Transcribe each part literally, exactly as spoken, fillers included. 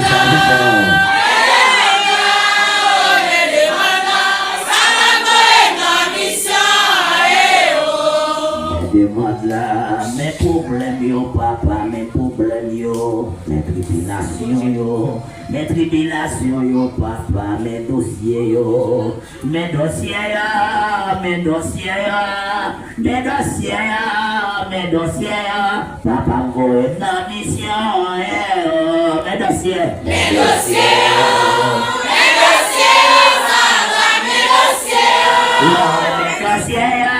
Sa se bon. Mwen demann la, men pwoblèm yo, papa, men pwoblèm yo, men tribilasyon yo, men tribilasyon yo, papa, men dosye yo. Men dosye yo, men dosye yo, men dosye yo, men dosye yo. Papa m voye m nan misyon, eh, oh. Men dosye. Men dosye yo, men dosye yo, sa va, men dosye yo. Lòd, men dosye yo.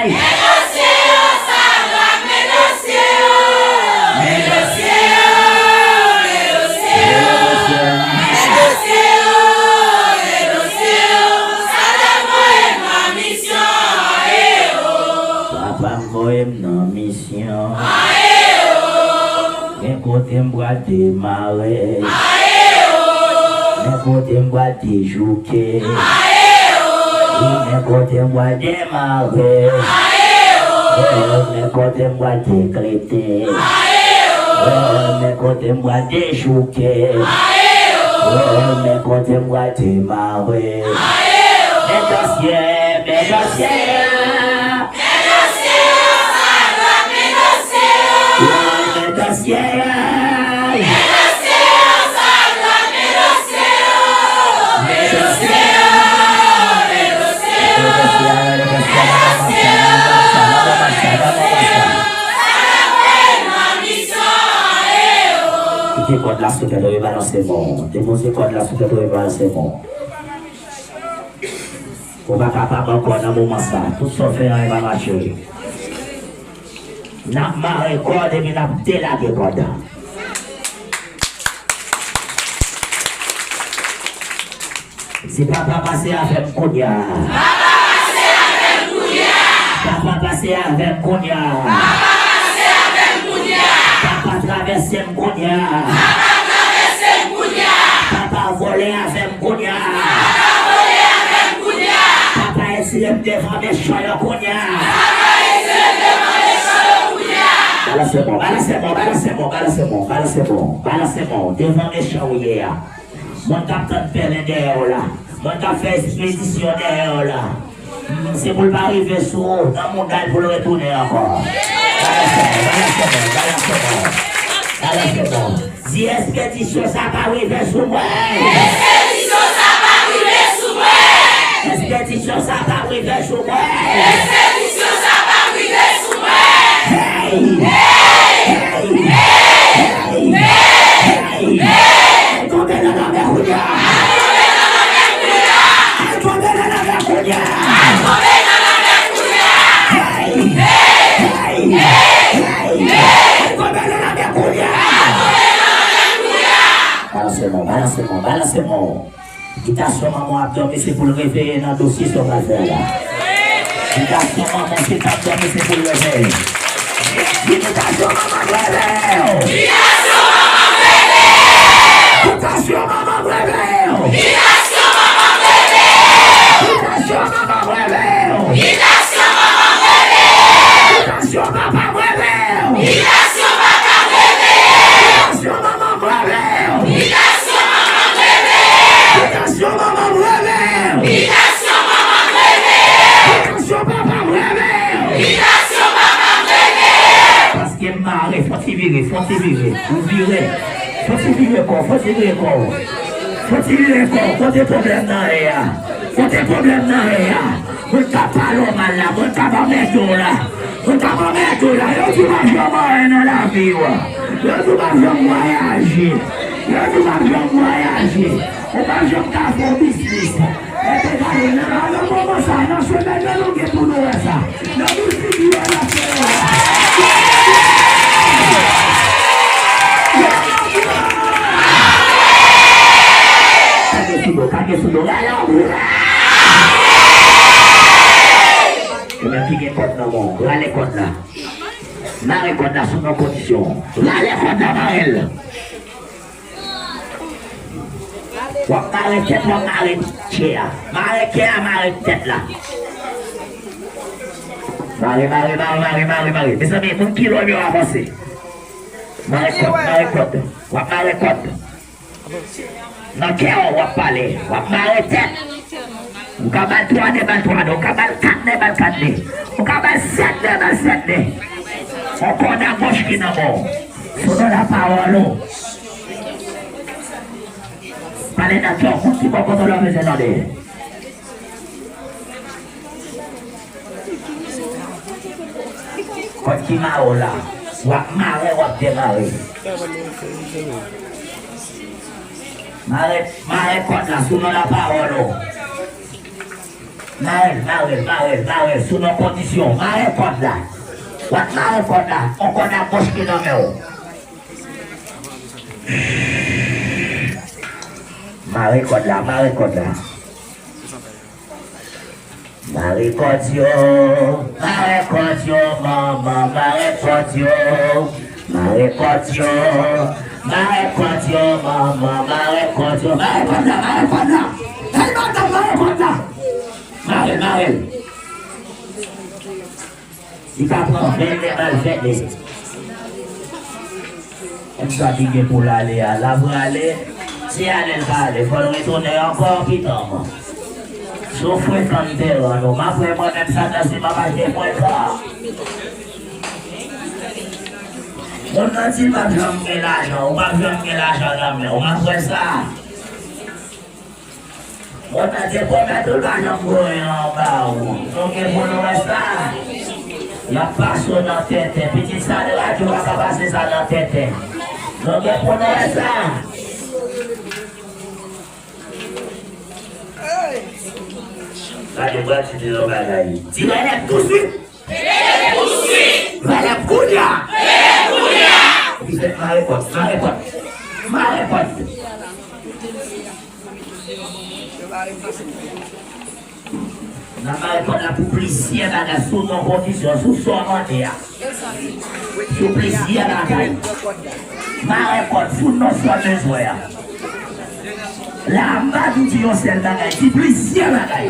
Men dosye yo, sa va, men dosye yo. Men dosye yo, men dosye yo. Men dosye yo, men dosye yo. Sa va voye m nan misyon, eh, oh. Papa m voye m nan misyon. Men kote m pral demare. Men kote m pral dejouke. Men kote m pral demare. Men kote m pral deklete. Men kote m pral dejouke. Men kote m pral demare. Men dosye, men dosye. Men dosye yo, sa dwat, men dosye yo. Men dosye yo. Men dosye yo, sa dwat, men dosye yo. Men dosye yo, men dosye yo. Men dosye yo, men dosye yo. Kite kòd la sou tèt ou, rebalanse mò. Depoze kòd la sou tèt ou, rebalanse mò. Ou pa kapab ankò nan moman sa. Tout sa w fè an, e pa mache. N ap mare kòd epi n ap delage kòd. Di, papa, pase avè m kounye a. Papa, pase avè m kounye a. Papa, pase avè m kounye a. Papa, pase avè m kounye a. Papa, travèse m kounye a. Papa, travèse m kounye a. Papa, vole avè m kounye a. Papa, vole avè m kounye a. Papa, retire m devan mechan yo kounye a. Papa, retire m devan mechan yo kounye a. Balanse mò, balanse mò, balanse mò, balanse mò, balanse mò, balanse mò, devan mechan ou ye a. Moun k ap tann pèlen dèyè w la. Moun k ap fè espedisyon dèyè w la. Mm, se pou l pa rive sou ou, nan mouda l pou l retounen ankò. Balanse mò, balanse mò, balanse mò. Balanse mò. Di, espedisyon sa pa rive sou mwen. Espedisyon sa pa rive sou mwen. Espedisyon sa pa rive sou mwen. Espedisyon sa pa rive sou mwen. Hey! Hey! Hey! Hey! Hey! Al tonbe nan lanmè kounye a. Al tonbe nan lanmè kounye a. Al tonbe nan lanmè kounye a. Al tonbe nan lanmè kounye a. Hey! Hey! Hey! Al tonbe nan lanmè kounye a. Al tonbe nan lanmè kounye a. Balanse mò, balanse mò, balanse mò. Bitasyon manman w ap dòmi, se pou l reveye nan dosye sa w pral fè a la. Bitasyon manman w ki t ap dòmi, se pou l reveye. Bitasyon manman w, reveye w. Bitasyon manman w, reveye w. Bitasyon manman w, reveye w. Bitasyon manman w, reveye w. Bitasyon manman w, reveye w. Bitasyon manman w, reveye w. Bitasyon papa w, reveye w. Bitasyon papa w, reveye w. Bitasyon manman w, reveye w. Bitasyon manman w, reveye w. Bitasyon manman w, reveye w. Bitasyon manman w, reveye w. Bitasyon papa w, reveye w. Bitasyon papa w, reveye w. Paske m mare, fò ti vire, fò ti vire, ou vire. Fò ti vire kò, fò ti vire kò. Fò ti vire kò, kote pwoblèm nan ye a? Kote pwoblèm nan ye a? Moun k ap pale w mal la, moun k ap anmède w la, moun k ap anmède w la, yo di w pa janm anyen nan lavi w. Yo di w pa janm vwayaje. Yo di w pa janm vwayaje. Ou pa janm ka fè yon biznis. Epi gade, nan, nan moman sa, nan semèn nan, nou gen pou nou wè sa. Nan mizik yo, n ap fè yo la. Kage sou do, kage sou do, rale w. Ou menm ki gen kòd nan men w, rale kòd la. Mare kòd la sou yon kondisyon. Rale kòd la, mare l. W ap mare tèt, w ap mare kè a. Mare kè a, mare tèt la. Mare, mare, mare, mare, mare, mare. Mezanmi, moun ki lòm yo avanse. Mare kòd, mare kòd. W ap mare kòd. Nan kè w, w ap pale, w ap mare tèt. Ou ka ba l twa nè, ba l twa nè. Ou ka ba l kat nè, ba l kat nè. Ou ka ba l sèt nè, ba l sèt nè. On kòd a gòch ki nan men w. Sou non lapawòl ou. Pale nan kè w, konn ki bò kote w bezwen tande. Kòd ki mare w la, w ap mare, w ap demare. Mare, mare kòd la sou non lapawòl ou. Mare l, mare l, mare l, mare l sou non kondisyon. Mare kòd la. W ap mare kòd la. On kòd a gòch ki nan men w. Mare kòd la, mare kòd la. Mare kòd yo, mare kòd yo, manman, mare kòd yo. Mare kòd yo, mare kòd yo, manman, mare kòd yo. Mare kòd la, mare kòd la. Hey, madanm, mare kòd la. Mare, mare. Li ka pran ven nè, ba l ven nè. Konsa ki gen pou l ale a, l ap prale. Se ale l ka ale, fò l retounen ankò, pitit mwen. Si w frekan, m te rann ou. M ap wè mwen menm Satan si m ap achte frekan. Moun nan di l p ap janm gen lajan, ou p ap janm gen lajan nan men w, m ap wè sa. Bon, Bondye pwomèt ou l pa janm voye anba ou. Nou gen pou nou wè sa. Y ap pase w nan tenten. Pitit sa de radyo a ka pase sa nan tenten. Nou gen pou nou wè sa. Gade, m pral di nou yon bagay. Di rele m tousuit. Rele m kounye a. Li fèk mare kòd, mare kòd. Mare kòd. Nan mare kòd la pou plizyè bagay sou non kondisyon, sou sa w mande a. Sou plizyè bagay. Mare kòd sou non sa w bezwen an. La, m pa di yon sèl bagay, di plizyè bagay.